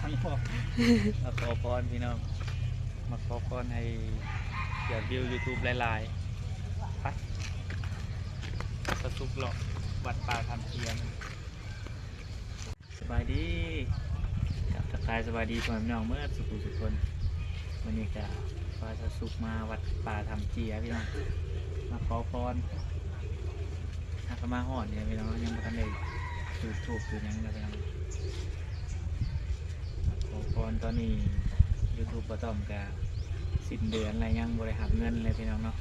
ມາຂໍພອນພີ່ນ້ອງ ມາຂໍພອນໃຫ້ຍອດວິວຢູທູບຫຼາຍໆ. ໄປ ສາວສຸກເລາະວັດປ່າຖ້ຳເຈຍ. ສະບາຍດີ ກາບທັກທາຍສະບາຍດີພໍ່ແມ່ພີ່ນ້ອງເໝິດສູ່ຜູ້ສູ່ຄົນ. ມື້ນີ້ກະພາສາວສຸກມາວັດປ່າຖ້ຳເຈຍພີ່ນ້ອງ ມາຂໍພອນ. ຫາກະມາຮອດນີ້ພີ່ນ້ອງ ຍັງບໍ່ທັນໄດ້ຈູດທູບຈູດຫຍັງເລີຍພີ່ນ້ອງ. ຂໍພອນຕອນນີ້ຢູທູບບໍ່ຕ້ອມກະສິ້ນເດືອນແລ້ວ ຍັງບໍ່ໄດ້ຮັບເງິນເລີຍພີ່ນ້ອງເນາະ.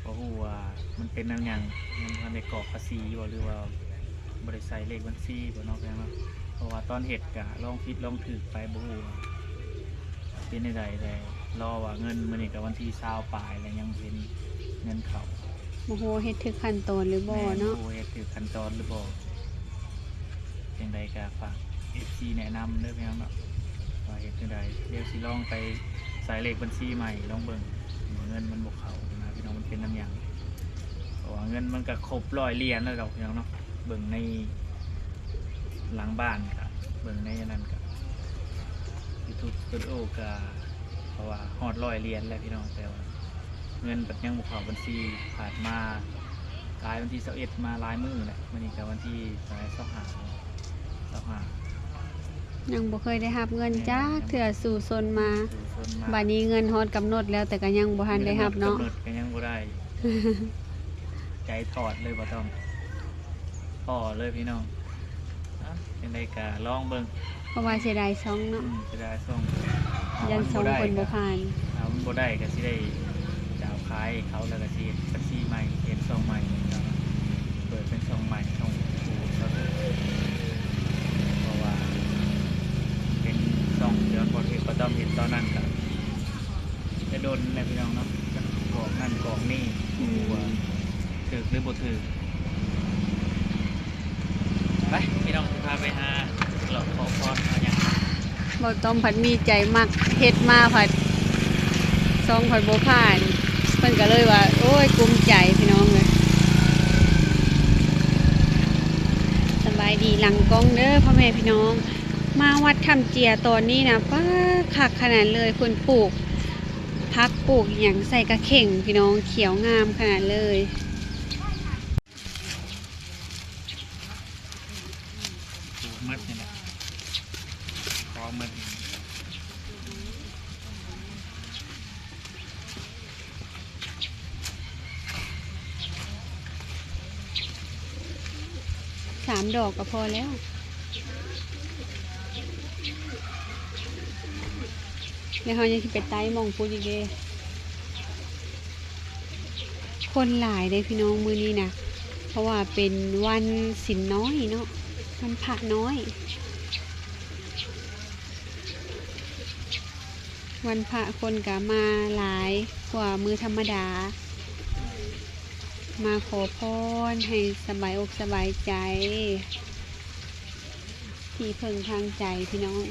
ບໍ່ຮູ້ວ່າມັນເປັນນຳຫຍັງ ຍັງບໍ່ທັນໄດ້ກອກພາສີບໍ່ ຫຼືວ່າບໍ່ໄດ້ໃສ່ເລກບັນຊີບໍ່ເນາະພີ່ນ້ອງເນາະ. ເພາະວ່າຕອນເຮັດກະລອງຜິດລອງຖືກໄປ ບໍ່ຮູ້ວ່າເປັນແນວໃດ ແຕ່ລໍວ່າເງິນ. ມື້ນີ້ກະວັນທີຊາວປາຍແລ້ວ ຍັງບໍ່ເຫັນເງິນເຂົ້າ. ບໍ່ຮູ້ວ່າເຮັດຖືກຂັ້ນຕອນຫຼືບໍ່ເນາະ. ແມ່ນ ບໍ່ຮູ້ເຮັດຖືກຂັ້ນຕອນຫຼືບໍ່. ຈັ່ງໃດກະຝາກເອັຟຊີແນະນຳເດີພີ່ນ້ອງເນາະ ວ່າເຮັດຈັ່ງໃດ. ດຽວຊິລອງໄປໃສ່ເລກບັນຊີໃໝ່ລອງເບິ່ງ ເງິນມັນບໍ່ເຂົ້ານະພີ່ນ້ອງ ມັນເປັນນຳຫຍັງ. ເພາະວ່າເງິນມັນກະຄົບຮ້ອຍຫຼຽນແລ້ວດອກພີ່ນ້ອງເນາະ. ເບິ່ງໃນຫຼັງບ້ານກະ ເບິ່ງໃນອັນນັ້ນກະ ຢູທູບສະຕູດິໂອກະ ເພາະວ່າຮອດຮ້ອຍຫຼຽນແລ້ວພີ່ນ້ອງ ແຕ່ວ່າເງິນບັດຍັງບໍ່ເຂົ້າບັນຊີ. ຜ່ານມາ ກາຍວັນທີຊາວເອັດມາຫຼາຍມື້ແລ້ວ ມື້ນີ້ກະວັນທີຊາວຫ້າ ຊາວຫ້າ ຍັງບໍ່ເຄີຍໄດ້ຮັບເງິນຈັກເທື່ອ ສູ້ຊົນມາ. ບາດນີ້ເງິນຮອດກຳນົດແລ້ວ ແຕ່ກະຍັງບໍ່ທັນໄດ້ຮັບເນາະ. ກຳນົດກະຍັງບໍ່ໄດ້ ໃຈທອດເລີຍບໍ່ຕ້ອງ ພໍ້ເລີຍພີ່ນ້ອງ. ຈັ່ງໃດກະລອງເບິ່ງ ເພາະວ່າເສຍດາຍຊ່ອງເນາະ. ອືມ ເສຍດາຍຊ່ອງ ຢ້ານຊ່ອງເພິ່ນບໍ່ຜ່ານ. ຖ້າມັນບໍ່ໄດ້ກະຊິໄດ້ຈະເອົາຂາຍເຂົາ ແລ້ວກະຊິເຮັດບັນຊີໃໝ່ ເຮັດຊ່ອງໃໝ່ ເປີດເປັນຊ່ອງໃໝ່ ຊ່ອງ ເພາະວ່າເປັນຊ່ອງທີ່ວ່າບໍ່ຖືກ ບໍ່ຕ້ອງເຮັດຕອນນັ້ນກະ ແຕ່ດົນແລ້ວພີ່ນ້ອງເນາະ ກອກນັ້ນກອກນີ້ ບໍ່ຮູ້ວ່າຖືກຫຼືບໍ່ຖືກ. ໄປພີ່ນ້ອງ ຊິພາໄປຫາເລາະຂໍພອນຫາຫຍັງ. ບໍ່ຕ້ອມພັດມີໃຈມັກ ເຮັດມາພັດຊ່ອງພັດບໍ່ຜ່ານ ເພິ່ນກະເລີຍວ່າ ໂອ້ຍ ກຸມໃຈພີ່ນ້ອງເອີຍ. ສະບາຍດີຫຼັງກ້ອງເດີພໍ່ແມ່ພີ່ນ້ອງ. ມາວັດຖ້ຳເຈຍຕອນນີ້ນະ ປ້າ ຄັກຂະໜາດເລີຍ ເພິ່ນປູກຜັກປູກຫຍັງໃສ່ກະເຂັງພີ່ນ້ອງ ຂຽວງາມຂະໜາດເລີຍ. ປູກໝົດນີ້ແຫຼະ ຂໍໝົດນີ້. ສາມດອກກະພໍແລ້ວ ແລ້ວເຮົາຍັງຊິໄປໄຕ່ໝ່ອງພຸ້ນອີກເດ້. ຄົນຫຼາຍເດ້ພີ່ນ້ອງມື້ນີ້ນະ ເພາະວ່າເປັນວັນສິນນ້ອຍເນາະ ວັນພະນ້ອຍ. ວັນພະຄົນກະມາຫຼາຍກວ່າມື້ທຳມະດາ ມາຂໍພອນໃຫ້ສະບາຍອົກສະບາຍໃຈ ທີ່ເພິ່ງທາງໃຈພີ່ນ້ອງ.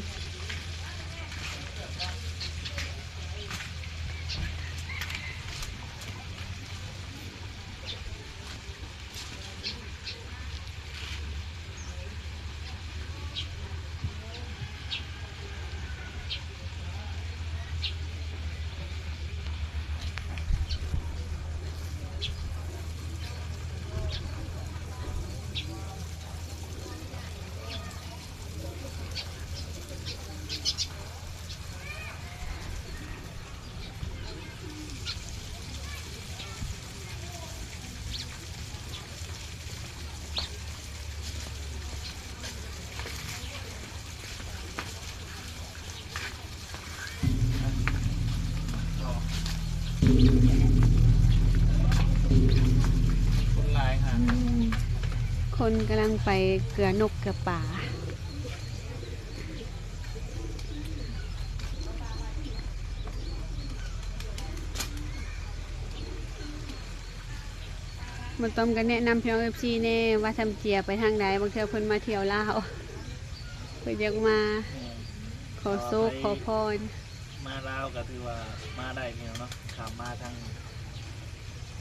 ຄົນຫຼາຍຫາ ອືມ ຄົນກຳລັງໄປເກືອນົກເກືອປາ. ບໍ່ຕ້ອມກະແນະນຳພີ່ນ້ອງເອັຟຊີແດ່ ວ່າທຳເຈຍໄປທາງໃດ ບາງເທື່ອເພິ່ນມາທ່ຽວລາວ ເພິ່ນຢາກມາ ແມ່ນ ຂໍໂຊກຂໍພອນ. ມາລາວກະຖືວ່າມາໄດ້ພີ່ນ້ອງເນາະ ຂ້າມມາທາງ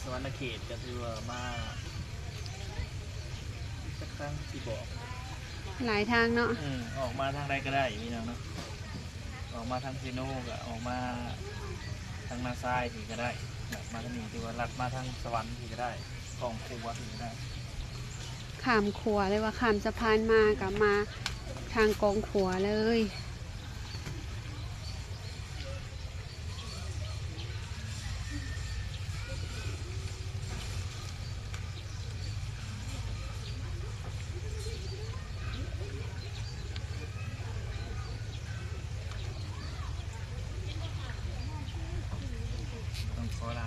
ສະຫວັນນະເຂດກະຖືວ່າມາ ຈັກທາງຊິບອກ ຫຼາຍທາງເນາະ. ອືມ ອອກມາທາງໃດກໍໄດ້ພີ່ນ້ອງເນາະ, ອອກມາທາງເຊໂນກໍອອກມາທາງນາຊາຍນີ້ກໍໄດ້, ລັດມາທາງນີ້ ຫຼືວ່າລັດມາທາງສະຫວັນນີ້ກໍໄດ້, ກອງຂົວນີ້ກໍໄດ້. ຂ້າມຂົວ ຫຼືວ່າຂ້າມສະພານມາກໍມາທາງກອງຂົວເລີຍ. ຕ້ອງຂໍລາ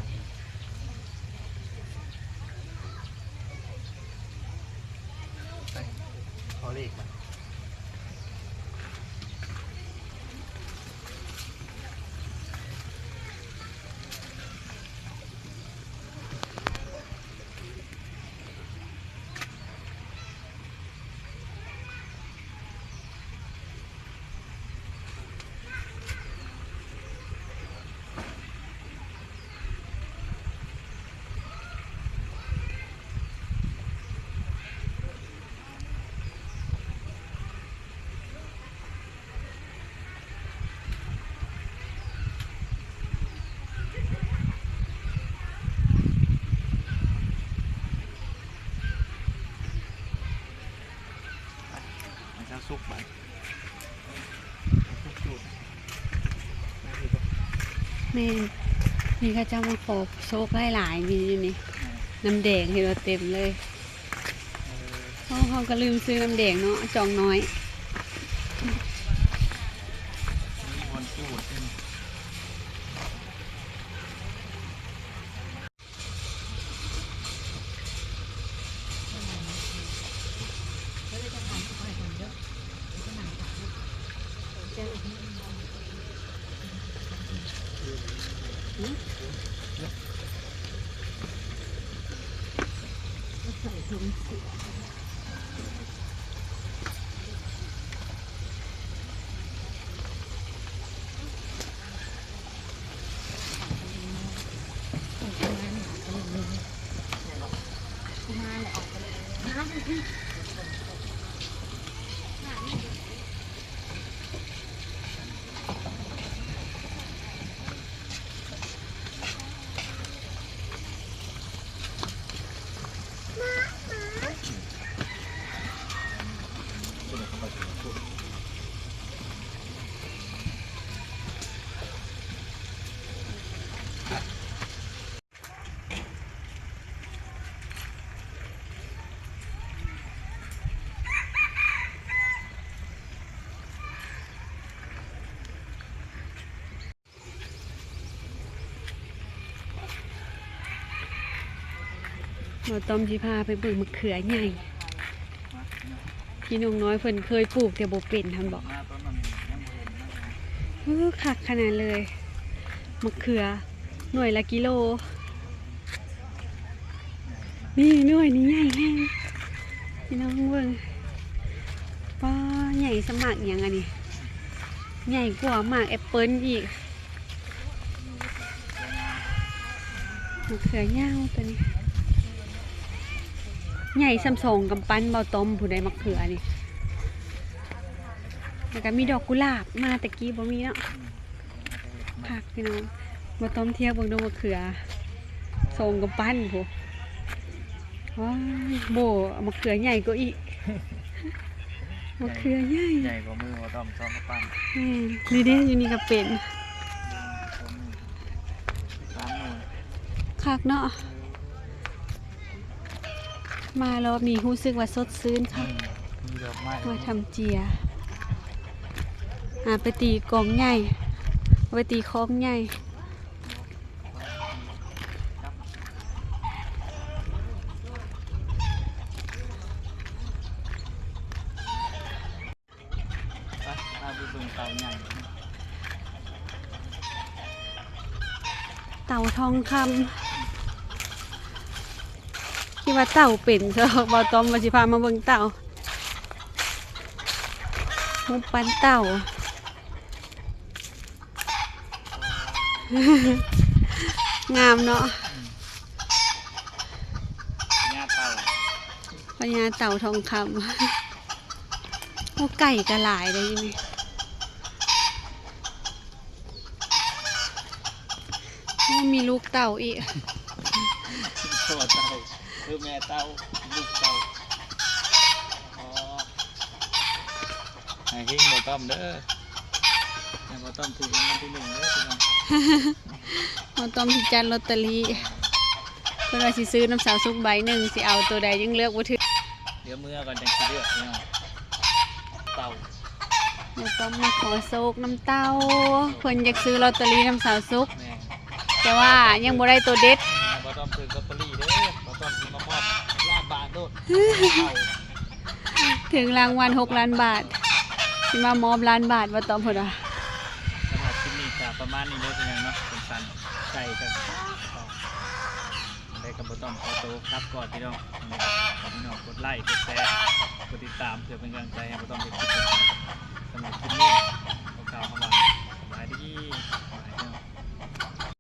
ໄປ ຂໍເລກມາ. ໃຫ້ເຈົ້າສຸກບາດ ໃຫ້ເຈົ້າສຸກຢູ່ ແມ່ນ ນີ້ເຂົາເຈົ້າມາຂໍໂຊກຫຼາຍໆ ນີ້ ນີ້ ນີ້ ແມ່ນ ນ້ຳແດງເຫັນວ່າເຕັມເລີຍ. ເອີ ເຮົາ ເຮົາກໍລືມຊື້ນ້ຳແດງເນາະ ຈອງນ້ອຍ. ບ່າວຕ້ອມຊິພາໄປເບິ່ງໝາກເຂືອໃຫຍ່ ທີ່ນ້ອງນ້ອຍເພິ່ນເຄີຍປູກແຕ່ບໍ່ເປັນຫັ້ນເບາະ. ເອີ ຄັກຂະໜາດເລີຍ ໝາກເຂືອ ໜ່ວຍລະກິໂລ. ນີ້ໜ່ວຍນີ້ໃຫຍ່ແຮງ ພີ່ນ້ອງເບິ່ງ. ປ້າ ໃຫຍ່ສ່ຳໝາກຫຍັງອັນນີ້ ໃຫຍ່ກວ່າໝາກແອັບເປິ້ນອີກ. ໝາກເຂືອຍາວໂຕນີ້ ໃຫຍ່ສ່ຳສອງກຳປັ້ນ ບ່າວຕ້ອມ ຜູ້ໃດໝາກເຂືອນີ້. ແລ້ວກໍມີດອກກຸຫຼາບ ມາແຕ່ກີ້ບໍ່ມີເນາະ. ຄັກພີ່ນ້ອງ ບໍ່ຕ້ອງທຽບເບິ່ງເດີ ໝາກເຂືອສອງກຳປັ້ນພຸ້ນ. ວ້າຍ ໂບ ເອົາໝາກເຂືອໃຫຍ່ກວ່າອີກ ໝາກເຂືອໃຫຍ່ ໃຫຍ່ກວ່າມືບໍ່ຕ້ອງສອງກຳປັ້ນ. ແມ່ນ ນີ້ເດ້ ຢູ່ນີ້ກໍເປັນ ສາມໜ່ວຍ ຄັກເນາະ. ມາລອບນີ້ຮູ້ສຶກວ່າສົດຊື່ນຄັກ ອືມ ມີດອກໄມ້ ມາທຳເຈຍ ຫາໄປຕີກອງໃຫຍ່ ໄປຕີຄອງໃຫຍ່. ໄປ ພາໄປເບິ່ງເຕົ່າໃຫຍ່ ເຕົ່າທອງຄຳ ຄິດວ່າເຕົ່າເປັນຊະ ບ່າວຕ້ອມວ່າຊິພາມາເບິ່ງເຕົ່າ ຮູບປັ້ນເຕົ່າ ງາມເນາະ ອືມ ພະຍາເຕົ່າ ພະຍາເຕົ່າທອງຄຳ. ໂອ້ ໄກ່ກໍຫຼາຍເດ້ນີ້. ໂອ້ ມີລູກເຕົ່າອີກ. ພໍ່ເຕົ່າ ຄືແມ່ເຕົ່າ ລູກເຕົ່າ. ອໍ ໃຫ້ເຮັງບໍ່ຕ້ອມເດີ ໃຫ້ບໍ່ຕ້ອມຖືກລາງວັນທີໜຶ່ງເດີພີ່ນ້ອງ. ບໍ່ຕ້ອມຊິຈັດລອດເຕີຣີ. ເພິ່ນວ່າຊິຊື້ນຳສາວສຸກໃບໜຶ່ງ ຊິເອົາໂຕໃດຍັງເລືອກບໍ່ຖືກ. ດຽວເມືອກ່ອນຈັ່ງຊິເລືອກພີ່ນ້ອງ. ເຕົ່າ ບໍ່ຕ້ອມມາຂໍໂຊກນຳເຕົ່າ. ເພິ່ນຢາກຊື້ລອດເຕີຣີນຳສາວສຸກ ແມ່ນ ແຕ່ວ່າຍັງບໍ່ໄດ້ໂຕເດັດ. ບໍ່ຕ້ອມຖືກລອດເຕີຣີເດີ ບໍ່ຕ້ອມຊິມາມອບລ້ານບາດໂລດ. ຖືກລາງວັນຫົກລ້ານບາດ ຊິມາມອບລ້ານບາດ ບໍ່ຕ້ອມເພິ່ນວ່າ. ສຳລັບຄລິບນີ້ກໍປະມານນີ້ເດີພີ່ນ້ອງເນາະ ສັ້ນໆ ໃກ້ກັນ. ຈັ່ງໃດກໍບໍ່ຕ້ອມຂໍໂຕກັບກ່ອນພີ່ນ້ອງ. ຈັ່ງໃດກໍຝາກພີ່ນ້ອງກົດໄລ ກົດແຊ ກົດຕິດຕາມ ເພື່ອເປັນກຳລັງໃຈໃຫ້ບໍ່ຕ້ອມເຮັດຄລິບຕໍ່ໄປ.